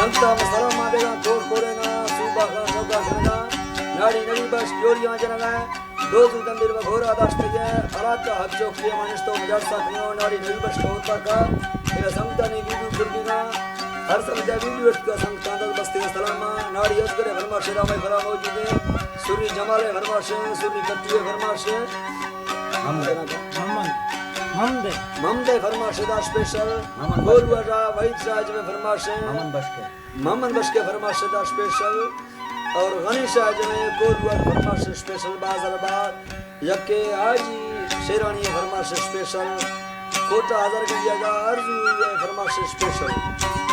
انت ہم سلام ما دیگاں کور کورینا، صوبہ خان چوکا جنگا، ناڑی نبی بخش جوڑیاں جنگا، دو زو دندیر و گھورا داشتگے، حالات کا حب چوکی منشتو مجار ساکنو، ناڑی نبی بخش کو تاکا، اے سمتانی ویڈیو کربینا، ہر سمتا ویڈیو اشکا سمتان دل بستے سلاما، ناڑی ازگر فرماشے رامے فرا موجودے، سری جمالے فرماشے، سری کٹوے فرماشے، ہم ممن ممدے ممدے فرماشے دا اسپیشل، ممن گول بشکے۔ وجہ وحید شاہ جمے فرماشے، ممن بشکے۔ ممن بشکے فرماشے دا اسپیشل، اور غنی شاہ جمے گول وجہ فرماشے اسپیشل، بازار باد، یکے حاجی شیرانی فرماشے اسپیشل، کوٹا ہزار گنجا دا آرزو ہوئی ہے فرماشے اسپیشل۔